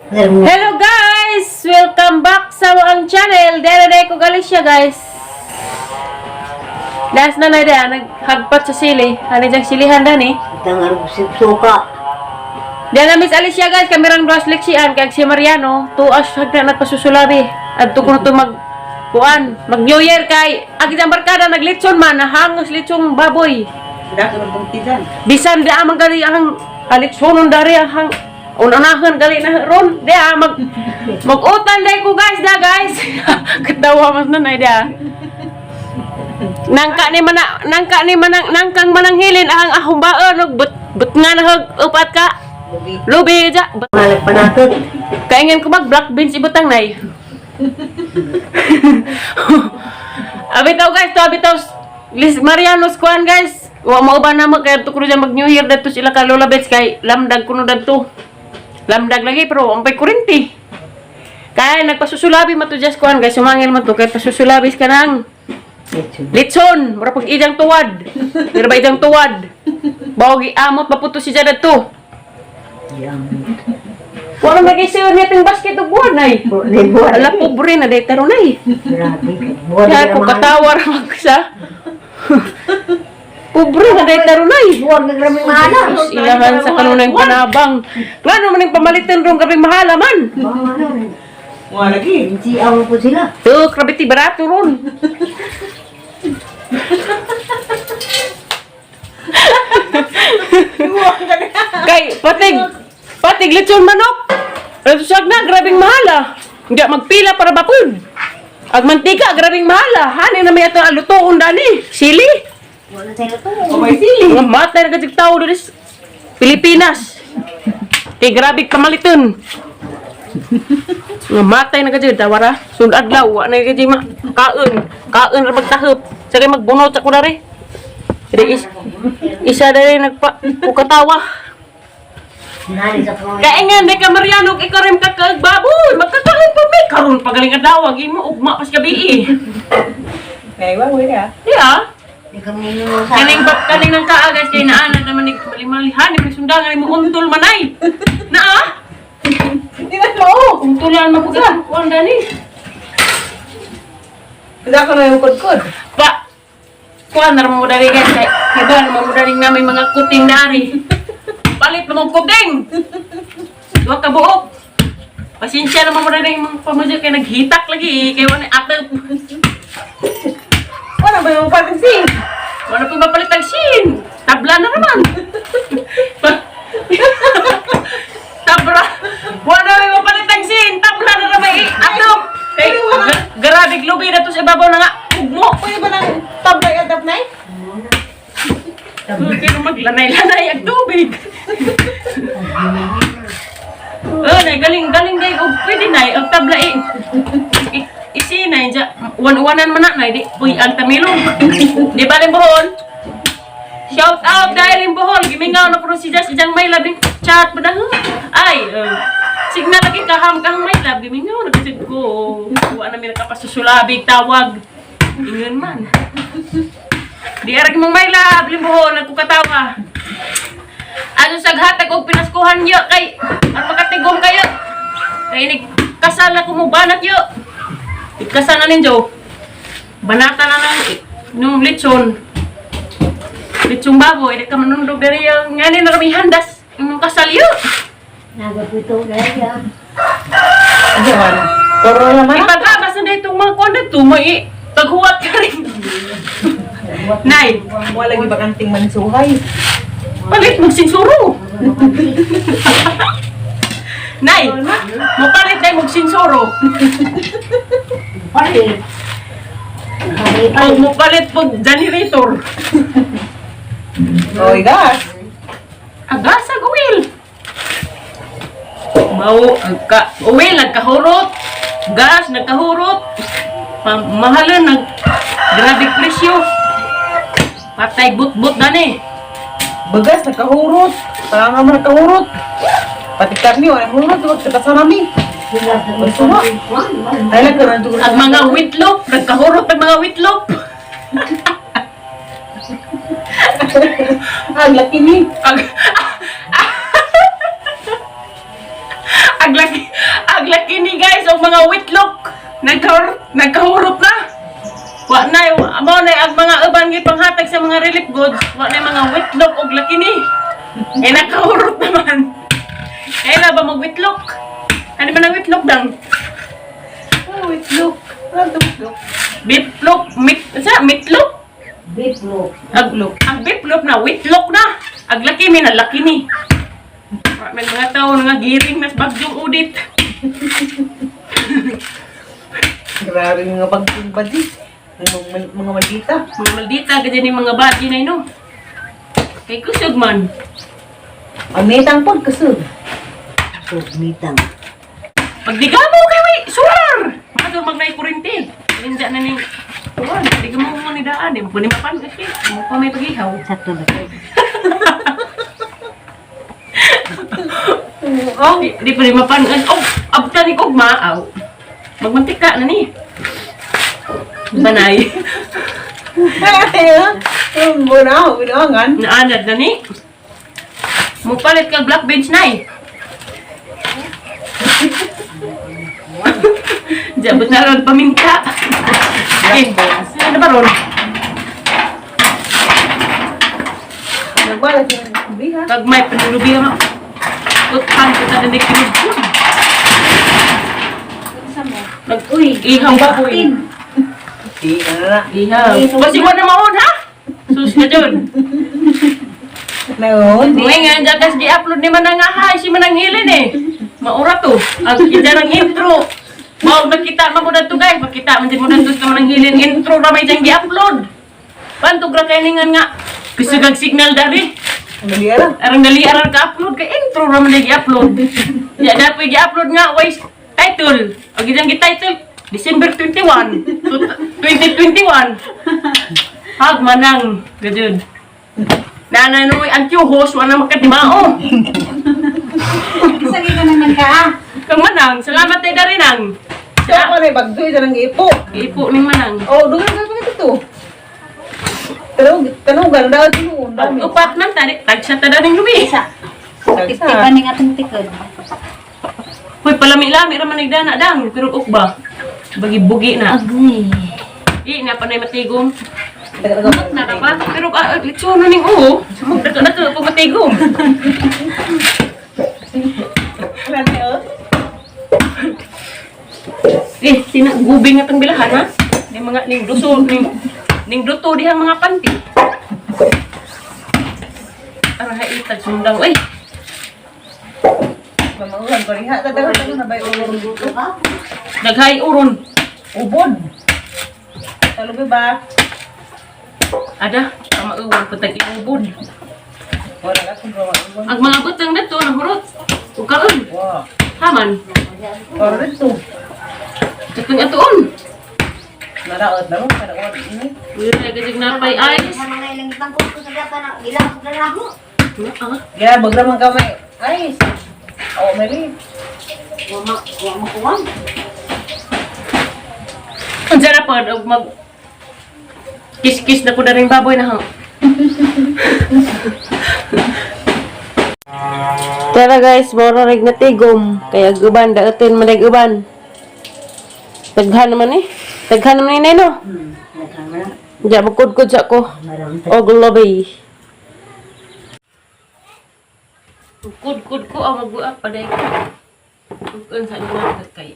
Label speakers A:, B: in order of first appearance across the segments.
A: Hello guys! Welcome back sa ang channel. Dere dere ko galis siya, guys. Last na na dere naghagpat sa sili. Ano diyang silihan dani?
B: Tangar suka.
A: Diyan na Miss Alicia, guys, kami rang duas leksian kag si Mariano tuas hagda nagpasusulabi. Adto ko na to mag kuan, mag New Year kay ag isang barkada naglitson man, nahangos litsong baboy. Bisan di amang gali ang alitsonon dari ang hang unanahan gali na ron di ah, mag mag-utan day ko, guys, da guys. Katawa mas nanay da. Nangka ni mana nangka ni manang nangkang mananghilin ang ahong baon og but but nga na hag upat ka.
B: Lubi.
A: Lubi ja.
B: Malag panakot.
A: Kaingin ko mag black beans ibutang nay. Abitaw guys, to abitaw Lis Mariano's kuan, guys. Wa mo ba na mo kay adto ko dyan mag New Year dadto sila ka Lola Bets kay lamdag kuno dadto. Lamdag lagi pero ampay kurente. Kaya nagpasusulabi man to just kuan, guys, sumangil man to kay pasusulabis ka nang litson, mura pag idang tuwad. Pero ba idang tuwad? Bawag iamot maputo si dadto. Wala mag-isiyon niya basket og buwan ay.
B: Buwan.
A: Ala, pobre na day taron ay.
B: Grabe. Buwan
A: Kaya ko katawa ra mag sa. Pobre na day taron ay.
B: Buwan ka grabe mahala.
A: Sus, ilahan sa kanunay panabang. Ngano man ning pamalitan rong grabeng mahala man.
C: Wala lagi.
B: Hindi awa po sila.
A: To, grabe ti barato ron. Kay patig patig lechon manok. Rusag na grabeng mahala. Hindi magpila para bapod. Ag mantika grabeng mahala. Hani na may ato lutoon dani. Sili.
B: Wala sila to.
C: O may sili.
A: Mga matay na kasig tao diri sa Pilipinas. Kay grabe kamaliton. Mga matay na kasi tawara. Sud adlaw wa na kasi ma kaon. Kaon ra magtahop. Sa kay magbunot sa kunari. Diri is, isa diri nagpa kukatawa.
B: Nari sa pangay.
A: Kaingan di ka Mariano ikaw rin kakaag baboy. Magkakaon pa may karon pagaling adlaw imo ugma pas gabi eh.
C: Nay, wa wala.
A: Di ah.
B: Di kami nyo sa...
A: Kaning bak kaning nang kaa, guys, kay naana naman ni malimalihan ni sundangan mo untol manay. Naa?
C: Hindi na mao.
A: Untulan mo ka. Kuan dani.
C: Hindi ako na yung kudkod.
A: Pa kuan na mo dali, guys, kay kay ba mo dali na may mga kuting dari. Palit na mong kuting. Duha ka buok. Pasensya na mo dali mga pamudyo kay naghitak lagi eh, kay wala atop.
C: Wala ba yung patinsin?
A: Wala pa mapalit ang sin. Tabla na naman. Tabla. Wala pa mapalit ang sin. Tabla na naman. Eh, atop. Kay, grabe glubi na to sa ibabaw na nga. Ugmo.
C: Pwede ba ng tabla yung atap na?
A: Pero maglanay-lanay ang tubig. Oh, nay, galing galing day og pwede na og tabla eh. Isi na dya. Wan-wanan man na nay di uy ang tamilong. Di ba rin Bohol? Shout out dahil yung Bohol. Gimingaw na po si Jas ijang may labing chat pa daho. Ay, signal lagi kaham kaham may lab gimingaw na kasi ko. Wa na mi nakapasusulabig tawag. Ingon man. Di arag mong may lab limbohol nagkukatawa. Ano sa hatag og pinaskuhan yo kay ang makatigom kayo. Kay nig kasal na kumubanat yo. Ikasal na ninyo. Banata na lang nung litson. Litsong baboy, di ka manundog diri yung ngani na kami handas. Imong kasal yo.
B: Nagapito na yan.
C: Ano ba na? Toro naman.
A: Ipaghabas na itong mga kuwan dito, may paghuwat ka rin. Nay,
C: Wala lagi bakanting mansuhay.
A: Palit mong sinsuro. Nay, mapalit na mong sinsuro.
B: Palit. Palit.
A: O mapalit po generator.
C: Oy, gas.
A: Agasag oil. Mao ka oil nagkahurot, gas nagkahurot. Mahalan nag grabe presyo. Patay but-but na ni.
C: Bagas, nakahurot. Tama mo nakahurot. Pati karni, wala hurot. Huwag sa kasanami. Suwa. Ay, lang karoon ito.
A: Ang mga witlop, nagkahurot ang mga witlop.
C: Ang laki ni.
A: Ang Aglaki ni guys og mga witlok. Nagkahurot na. Wa na mo na ang mga uban gipanghatag sa mga relief goods, wa na mga witlok og laki ni. Eh nakahurot naman. Eh na ba magwitlok? Ano ba nang witlok dang?
C: Oh, itlog. Ano ito itlog?
A: Bitlok, mit, sa mitlok?
B: Bitlog.
A: Ang bitlok na, witlok na. Ag laki mi na laki ni. Wa may mga tao nga giring nas bagyong udit.
C: Grabe yung mga bagyong badi. Mga maldita.
A: Mga maldita ganyan yung mga bati na ino. Kay kusog man.
C: Ang mitang po, kusog.
B: Sugmitang.
A: Pagdigamo kay wi, surar. Mga magnay kurente. Linja na ning tuwan, digamo mo ni daan, di mo pa ni mapan kasi mo pa may pagihaw.
B: Sakto ba?
C: Oh,
A: Di pa ni mapan. Oh, abta ni kog maaw. Magmantika na ni. Banay.
C: Ay, bunaw, binuangan.
A: Naanad na ni. Mupalit ka black bench nay. Jabot na ron paminta. Eh, ano ba ron?
C: Nagbalat yung biha.
A: Pag may panulubi ka utang kita na nakinig. Nag-uy, ihaw baboy.
C: Di, ano na.
A: Ihaw. Kasi wala maon ha? Sus ka dyan.
C: Naon, di.
A: Ngayon nga, dyan kasi di-upload ni Manang nga si Manang Hilin eh. Maura to. Ang dyan ang intro. Mao nakita man mo na to guys. Makita man dyan mo na to sa Manang Hilin. Intro na may dyan gi-upload. Pantog ra kay ningan nga. Kusugag signal dari.
C: Ano di alam?
A: Arang dali arang ka-upload kay intro ra man gi-upload. Ya na po gi-upload nga way title. Og dyan gi-title December 21, 2021. Hag manang gajud. Nananoy ang tiyuhos, wala makadimao.
B: Sige ka naman ka ah.
A: Kang manang, salamat tayo dari nang.
C: Siya pa na bagyo, ito nang ipo.
A: Ipo ni manang.
C: Oh, doon ka pa ito. Tanong, tanong, gano'n daw, tinuon, dami.
A: Upat man tadi, tagsa ta daring lubi.
B: Isa. Tiktikan ning atong tikod.
A: Hoy, palami-lami ra man nagdana dang, pero ukba. Bagi bugi na.
B: Agoy.
A: Di na panay matigom.
C: Taga-taga.
A: Na ka pa? Pero ah, litso na ning oo. Dako na to pag matigom.
C: Wala na, oh.
A: Eh, sina gubing nga tang bilahan ha. Ning mga ning duso ning ning duto dihang mga panty. Arahay itag sundang oy.
C: Mamaulan ko rin, ha? Tatagal na ba yung ulo dito?
A: Daghay uron.
C: Ubod. Talubi ba?
A: Ada, pamauwan putang iubod.
C: Wala ka kung mamaulan.
A: Ang mga butang na to nahurot. Ug kaon.
C: Wow.
A: Haman.
C: Para dito.
A: Katong atuon.
C: Naraot na ro, naraot. Ini.
A: Wala gajig napay ice.
B: Sa mga ilang ibang ko sa dapat na ilang sa dalaho.
A: Ah,
C: Ya, bagra man kamay. Ay. Oh, mali.
B: Wa ma wa makuwang.
A: Unsa na pod og mag kiss-kiss na ko na rin baboy na ha. Tara guys, mora rig na tigom. Kaya guban daotin man rig uban. Taghan naman eh. Taghan naman ni no.
B: Daghan man.
A: Diya magkudkod sa ko.
B: Maram
A: Og lobby. Kudkod ko ang maguap paday ko. Ug unsa ni na kay.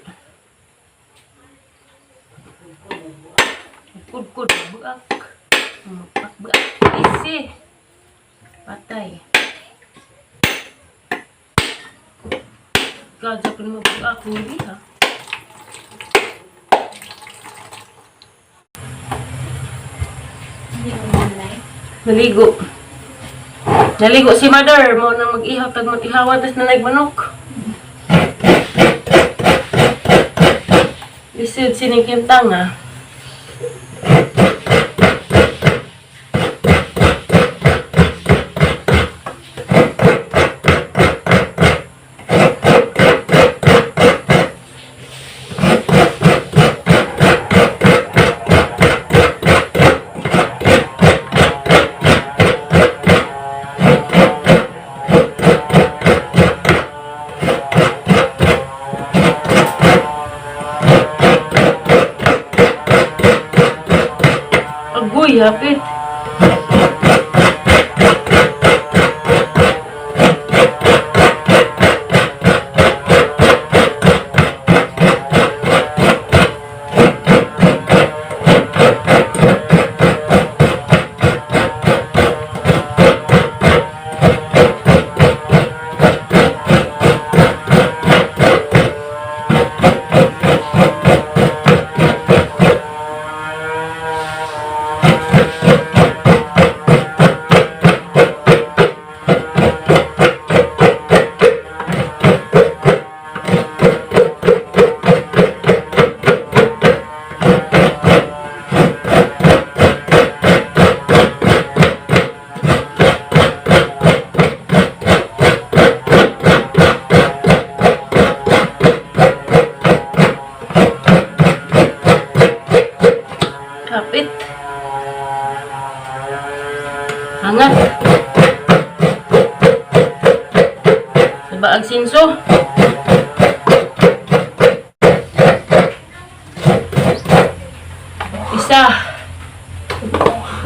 A: Kudkod buak. Buak. Isi. Patay. Gadya ko naman buak hindi ha. Naligo. Naligo si mother. Mo nang mag-ihaw tag mag-ihawan tas nanay manok. Lisod sining kimtang ah.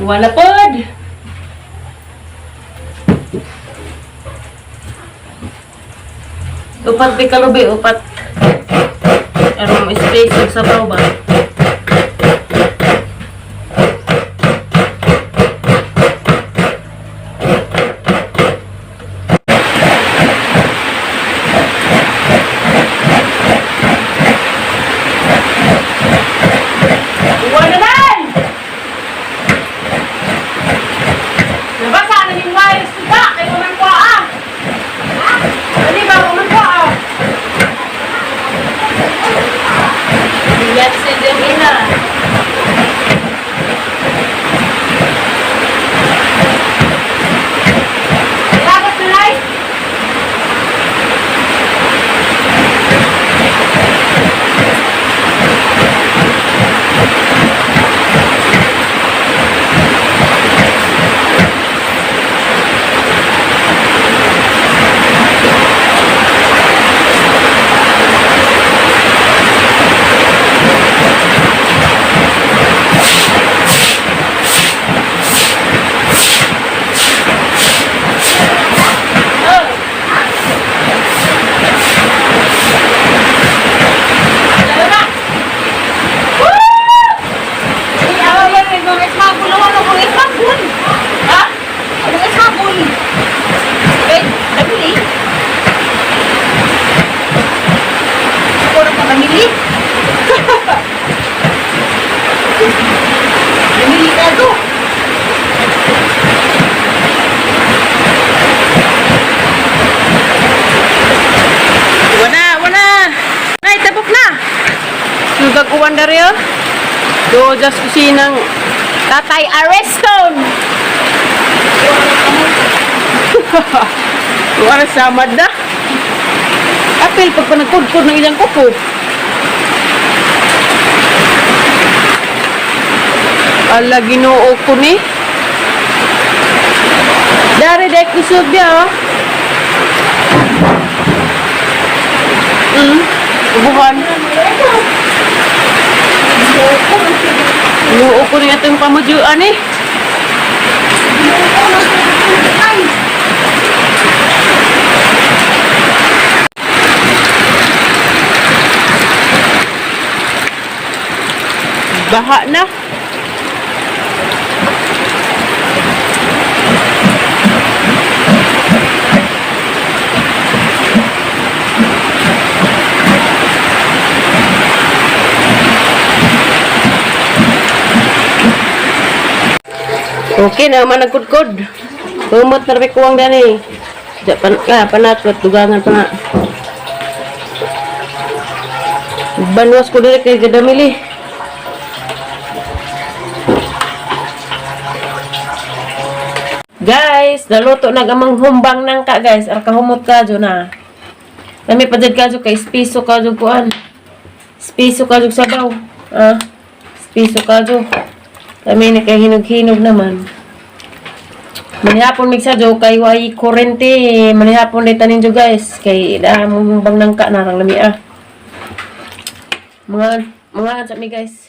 A: Wala pod. Upat di kalubi, upat. Ano space yung sabaw ba? Uwan naman! Nabasa na yung wires ko ba? Kaya man ko ah! Ano ba? Man ko ah! Yan si Demina. Dapat na light! Oh! Lalo na! Woo!
B: Ay, ay, ay, mga ismagul. Ano, mga ismagul.
A: Ha?
B: Mga ismagul. Eh, damili. Ako na pa damili. Damili ka to.
A: Wala, wala. Nay, tabok na. Sugag uwan na rin. Do, just kusinang Tatay Areston. Wala samad na. Apil, pag panagkudkod ng ilang kuko. Ala, ginoo ko ni. Dari, dek, kusog niya, oh. Ubuhan. Ginoo ko ni atong pamudyuan eh. Baha na. Okay na man nagkudkod. Kumot na rin kuwang dani. Diya pan ah, panat wat dugangan pa na. Banwas ko diri kay gadamili. Guys, naluto na gamang humbang nangka guys. Ar kahumot ka na. Nami pa jud kadyo kay spiso kadyo kuan. Spiso kadyo sabaw. Ah, spiso kadyo. Kami ni kay hinog-hinog naman. Manihapon mig sa jo kay way kurente. Manihapon day tanin jo guys kay da mo humbang nangka na rang lami ah. Mga mga sa mi guys.